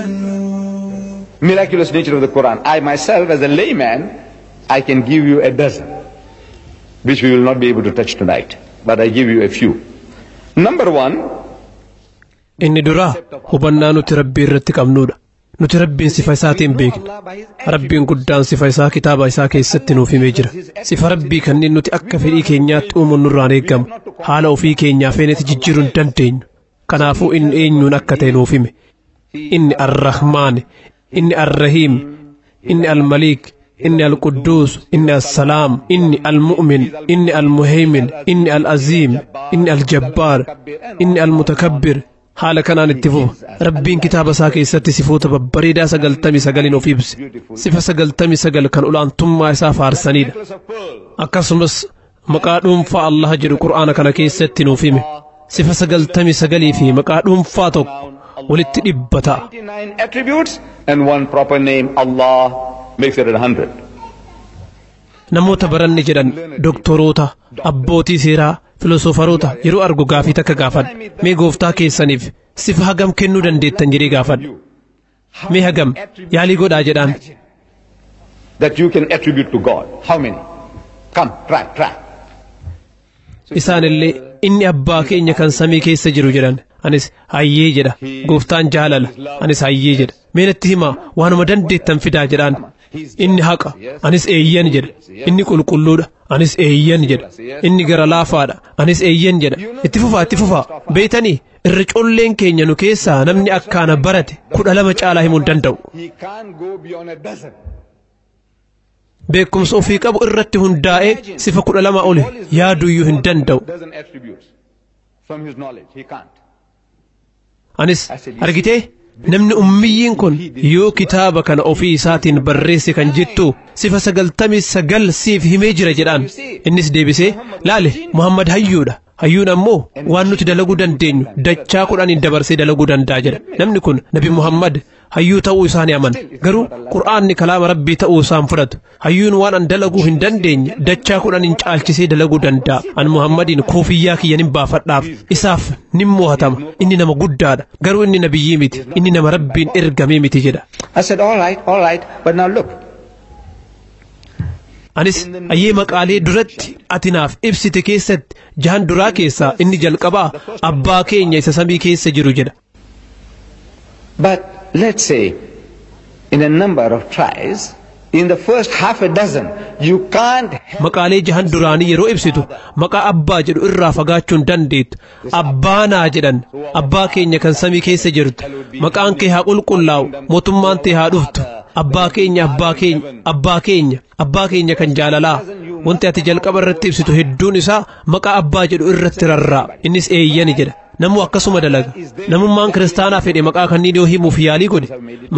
injifannu. Miraculous nature of the Quran. I myself, as a layman, I can give you a dozen, which we will not be able to touch tonight, but I give you a few. Number one, Inni duraa hubannaa nuti Rabbii irratti qabnudha. Nuti Rabbiin sifa isaatiin beekna. Rabbiin guddaan sifa isaa kitaaba isaa keessatti nuuf himee jira. Sifa Rabbii kanneen nuti akka fedhii keenyaatti uumuun nurraan eegamu. Haala ofii keenyaa feenetti jijjiiruu hin dandeenyu. Kanaafuu inni eenyuun akka ta'e nuuf hime. Inni Ar-Rahmaan, inni Ar-Rahiim, inni Al-Maliik, inni Al-Qudduus, inni As-Salaam, inni Al-Mu'min, inni Al-Muhaymin, inni Al-Aziim, inni Al-Jabbaar, inni Al-Mutakabbir. Haala kanaan itti fufa. Rabbiin kitaaba isaa keessatti sifoota babbareedaa 99 of ibse. Sifa 99 kan olaantummaa isaa faarsanidha. Akkasumas maqaa dhuunfaa Allah jedhu Qur'aana kana keessatti nuuf hime. Sifa 99 fi maqaa dhuunfaa tokko walitti 100 ta'a. 99 attributes and one proper name, Allah, makes it 100. Namoota baranne jedhan doktoroota, abbootii seeraa, filosoofaroota yeroo argu gaafii takka gaafadha. Mee gooftaa keessaniif sifa hagam kennuu dandeettan jedhee gaafadha. Mee hagam yaalii godhaa jedhaan. That you can attribute to God. How many? Come, try, try. Isaan illee inni abbaa keenya kan samii keessa jiru jedhan. Anis hayyee jedha. Gooftaan jaalala. Anis hayyee jedha. Mee natti himaa waanuma dandeettan fidaa jedhaan. Inni haqa. Anis eeyyan jedha. Inni qulqulluudha. Anis eeyyan jedha. Inni gara laafaadha. Anis eeyyan jedha. Itti fufaa, itti fufaa. Beeytanii irra colleen keenya nu keessaa namni akkaana barate 12 caalaa himuu hin danda'u. He can't go beyond a dozen. Beekumsa ofii qabu irratti hundaa'ee sifa 12 oli yaaduyyuu hin danda'u. Dozen attributes from his knowledge. He can't. Anis argitee namni ummiyyiin kun yoo kitaaba kana ofii isaatiin barreesse kan jettu sifa 99 siif himee jira jedhaan. Innis deebisee laale Muhammad hayyuudha. Hayyuun ammoo waan nuti dalaguu dandeenyu dachaa 10 dabarsee dalaguu danda'a jedha. Namni kun Nabi Muhammad hayyuu ta'uu isaa ni amana. Garuu Qur'aanni kalaama Rabbii ta'uu isaa hin fudhatu. Hayyuun waan an dalaguu hin dandeenye dachaa 10 caalchisee dalaguu danda'a. An Muhammadiin koofiyyaa kiyya nin baafadhaaf isaaf nin mo'atama. Inni nama guddaadha. Garuu inni nabiyyii miti. Inni nama Rabbiin ergamee miti jedha. I said, all right, all right, but now look. Anis ayyee maqaalee duratti ati naaf ibsite keessatti jahan duraa keessaa inni jalqabaa abbaa keenya isa samii keessa jiru jedha. But let's say in a number of tries, in the first half a dozen, you can't help Maqaalee jahan duraanii yeroo ibsitu maqaa abbaa jedhu irraa fagaachuu hin dandeettu. Abbaanaa jedhan abbaa keenya kan samii keessa jirtu. Maqaan kee haa qulqullaa'u, mootummaan tee haa dhuftu. Abbaa keenya, abbaa keenya, abbaa keenya, abbaa keenya kan jaalalaa. Wanti ati jalqaba irratti ibsitu hedduun isaa maqaa abbaa jedhu irratti rarra'a. Innis eeyyani jedha. Namuu akkasuma dalaga. Namummaan kiristaanaa fedhe maqaa kanneen yoo himuuf yaalii godhe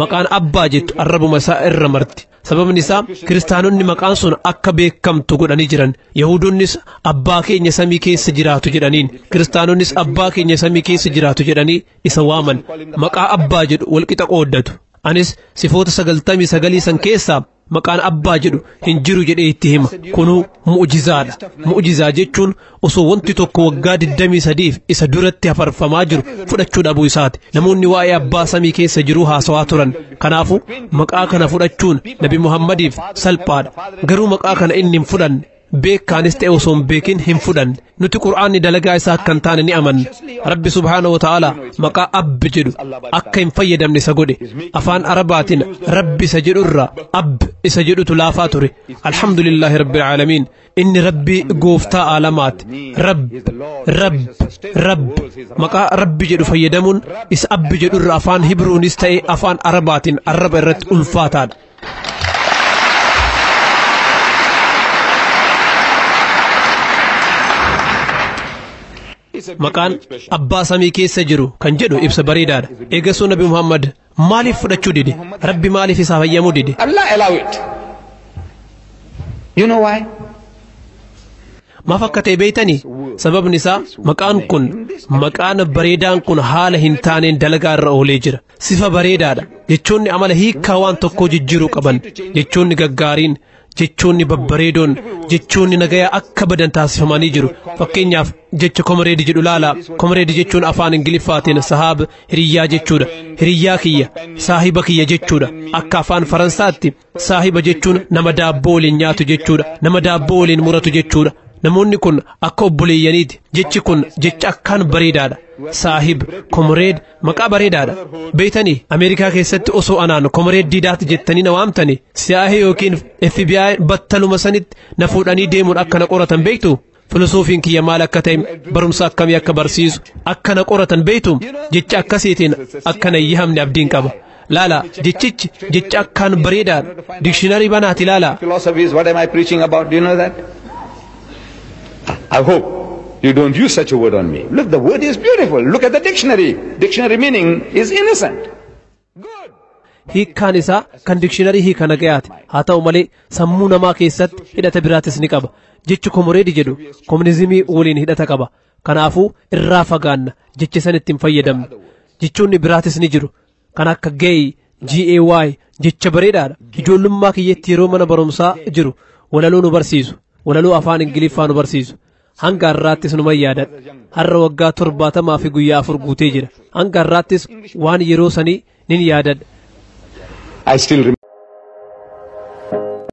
maqaan abbaa jettu arrabuma isaa irra marti. Sababni isaa kiristaanonni maqaan sun akka beekamtu godhanii jiran. Yahudoonnis abbaa keenya samii keessa jiraatu jedhaniin. Kiristaanonnis abbaa keenya samii keessa jiraatu jedhanii isa waaman. Maqaa abbaa jedhu walqixa qooddatu. Anis sifoota 99 san keessaa maqaan abbaa jedhu hin jiru jedhee itti hima. Kunuu mu'jizaadha. Mu'jizaa jechuun osoo wanti tokko waggaa 23 isa duratti hafarfamaa jiru fudhachuu dhabuu isaati. Namoonni waa'ee abbaa samii keessa jiruu haasawaa turan. Kanaafuu maqaa kana fudhachuun Nabi Muhammadiif salphaadha. Garuu maqaa kana inni hin fudhanne. Beekaanis ta'e osoo hin beekin hin fudhanne. Nuti Qur'aanni dalagaa isaa akka hin taane ni amanna. Rabbi subhaanahu wa ta'ala maqaa abbi jedhu akka hin fayyadamne isa godhe. Afaan Arabaatiin Rabbi isa jedhu irraa ab isa jedhutu laafaa ture. Alhamdulillahi Rabbil Aalamiin. Inni Rabbi gooftaa aalamaati. Rabb, Rabb, Rabb. Maqaa Rabbi jedhu fayyadamuun isa abbi jedhu irraa afaan Hibruunis ta'e afaan Arabaatiin arraba irratti ulfaataadha. Maqaan abbaa samii keessa jiru kan jedhu ibsa bareedaadha. Eegasuu Nabi Muhammad maaliif fudhachuu dide? Rabbi maaliif isaaf hayyamuu dide? Allah allow it. You know why? Maaf akka ta'e beektanii? Sababni isaa maqaan kun maqaan bareedaan kun haala hin taaneen dalagaa irra oolee jira. Sifa bareedaadha. Jechoonni amala hiikkaa waan tokkoo jijjiiruu qaban. Jechoonni gaggaariin, Jechoonni babbareedoon, jechoonni nagayaa akka badan taasifamanii jiru. Fakkeenyaaf jecha comrade jedhu laala. Comrade jechuun afaan Ingiliffaatiin sahaab, hiriyyaa jechuudha. Hiriyyaa kiyya, saahiba kiyya jechuudha. Akka afaan Faransaatti saahiba jechuun nama daabboo waliin nyaatu jechuudha. Nama daabboo waliin muratu jechuudha. Namoonni kun akka obboleeyyaniiti. Jechi kun jecha akkaan bareedaadha. Saahib, comrade maqaa bareedaadha. Beeytanii, Ameerikaa keessatti osoo anaan "Comrade Diidaat" jettanii na waamtani, CIA yookiin FBI battaluma sanitti na fuudhanii deemuun akka na qoratan beektu. Filosoofiin kiyya maal akka ta'e, barumsa akkamii akka barsiisu akka na qoratan beektu. Jecha akkasiitiin akka na yyahamne abdiin qaba. Laala, jechichi jecha akkaan bareedaadha. Dictionary banaati laala. Philosophy is what am I preaching about? Do you know that? I hope you don't use such a word on me. Look, the word is beautiful. Look at the dictionary. Dictionary meaning is innocent. Good. Hiikkaan isaa kan dictionary hiika nagayaati. Haa ta'u malee sammuu namaa keessatti hidhata biraatis ni qaba. Jechi comrade jedhu kominizimii waliin hidhata qaba. Kanaafuu irraa fagaanna, jecha san ittiin fayyadamnu. Jechoonni biraatis ni jiru. Kan akka gay, GAY, jecha bareedaadha. Ijoollummaa kiyyatti yeroo mana barumsaa jiru walaloo nu barsiisu. Walaloo afaan Ingiliffaa nu barsiisu. Hanga har'aattis numa yaadadha. Har'a waggaa 74 guutee jira. Hanga har'aattis waan yeroo sanii nin yaadadha. I still remember.